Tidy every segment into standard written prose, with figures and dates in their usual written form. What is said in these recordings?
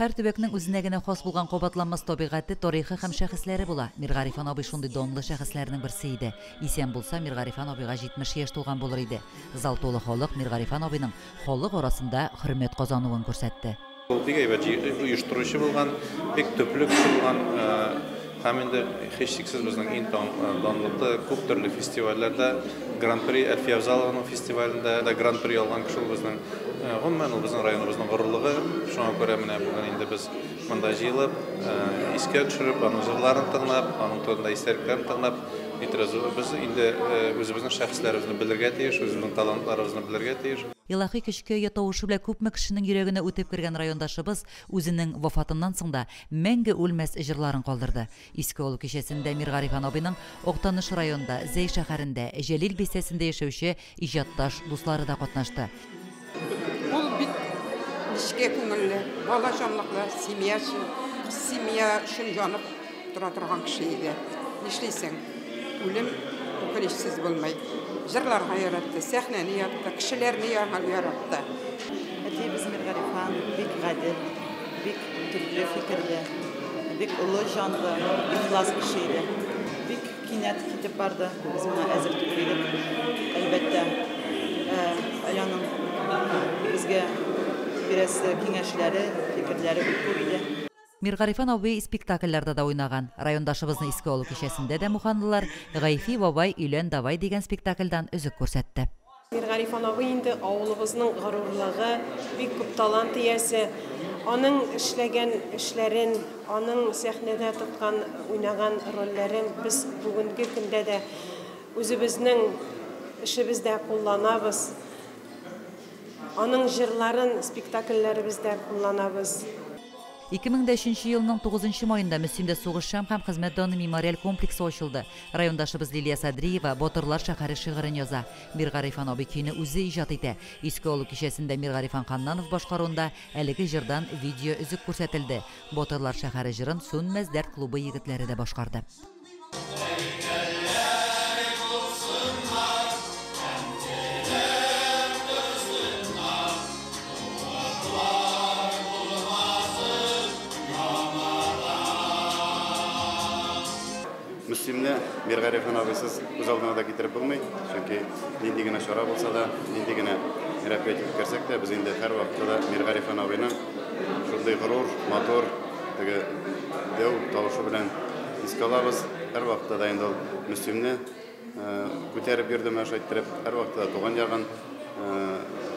Һәр төбәкнең үзенә генә хас булган кабатланмас табигате, тарихы һәм шәхесләре була. Миргарифан абый шундый данлы шәхесләрнең берсе иде. Исән булса, Миргарифан абыйга 70 яшь тулган булыр иде. Зал тулы халык Миргарифан абыйның халык арасында хөрмәт казануын күрсәтте. Ул бик әйбәт оештыручы булган, бик төпле кеше булган, һәм инде һичшиксез безнең иң данлыклы күп төрле фестивальләрдә Гран-при Әлфия Авзалованың фестивалендә дә Гран-при алган кеше ул безнең. Гомумән, ул безнең районыбызның горурлыгы. Шуңа күрә менә бүген инде без монда җыелып, искә төшереп, аның җырларын тыңлап, аның турында истәлекләрен тыңлап, без инде үзебезнең шәхесләребезне белергә тиеш, үзебезнең талантларыбызны белергә тиеш. Илаһи көчкә ия тавышы белән күпме кешенең йөрәгенә үтеп кергән райондашыбыз үзенең вафатыннан соң да мәңге үлмәс җырларын калдырды. Искә алу кичәсендә Миргарифан абыйның Актаныш районында, Зәй шәһәрендә, Җәлил бистәсендә яшәүче иҗатташ дуслары да катнашты. Ул бик нечкә күңелле, бала җанлыклы, семьячы, семья өчен янып тора торган кеше иде. Нишлисең? Үлем үкенечсез булмый. Җырларга яратты, сәхнәне яратты, кешеләрне яратты. Әтиебез Миргарифан бик гадел, бик төпле фикерле, бик олы җанлы, ихлас кеше иде. Бик кинәт китеп барды, без моңа әзер түгел идек. Әлбәттә, әле аның безгә бирәсе киңәшләре, фикерләре бик күп иде. Миргарифан абый спектакльләрдә дә уйнаган. Райондашыбызны искә алу кичәсендә дә муханлылар Гайфи бабай өйлән давай дигән спектакльдан өзек күрсәтте. Миргарифан абый инде авылыбызның горурлыгы, бик күп талант иясе. Аның эшләгән эшләрен, аның сәхнәдә тоткан, уйнаган рольләрен без бүгенге көндә дә үзебезнең эшебездә кулланабыз. Аның җырларын спектакльләребездә кулланабыз. 2003 елның 9 маенда Мөслимдә сугышчан һәм хезмәт даны мемориаль комплексы ачылды. Райондашыбыз Лилия Садриева Батырлар шәһәре шигырен яза. Миргарифан абый көйне үзе иҗат итә. Искә алу кичәсендә Миргарифан Ханнанов башкаруында әлеге җырдан видео өзек күрсәтелде. Батырлар шәһәре җырын Сүнмәс дәрт клубы егетләре дә башкарды. Мөслимне Миргарифан абыйсыз күз алдына да китереп булмый, чөнки нинди генә чара булса да, нинди генә мероприятие үткәрсәк тә, без инде һәр вакытта да Миргарифан абыйның шундый горур, матур, теге дәү тавышы белән искә алабыз. Һәр вакытта да инде ул Мөслимне күтәреп йөрде, менә шулай иттереп, һәр вакытта да туган ягын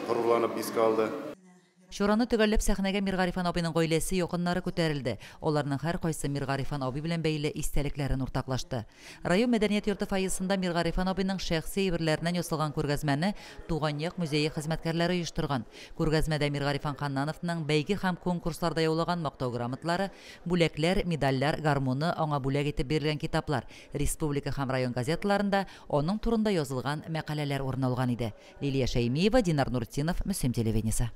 горурланып искә алды. Чараны төгәлләп сәхнәгә Миргарифан абыйның гаиләсе, якыннары күтәрелде. Аларның һәркайсы Миргарифан абый белән бәйле истәлекләрен уртаклашты. Район мәдәният йорты фойесында Миргарифан абыйның шәхси әйберләреннән ясалган күргәзмәне Туган як музее хезмәткәрләре оештырган. Күргәзмәдә Миргарифан Ханнановның бәйге һәм конкурсларда яулаган мактау грамоталары, бүләкләр, медальләр, гармоны, аңа бүләк итеп бирелгән китаплар, республика һәм район газеталарында аның турында язылган мәкаләләр урын алган иде. Лилия Шәймиева, Динар Нуртдинов, Мөслим телевидениесе.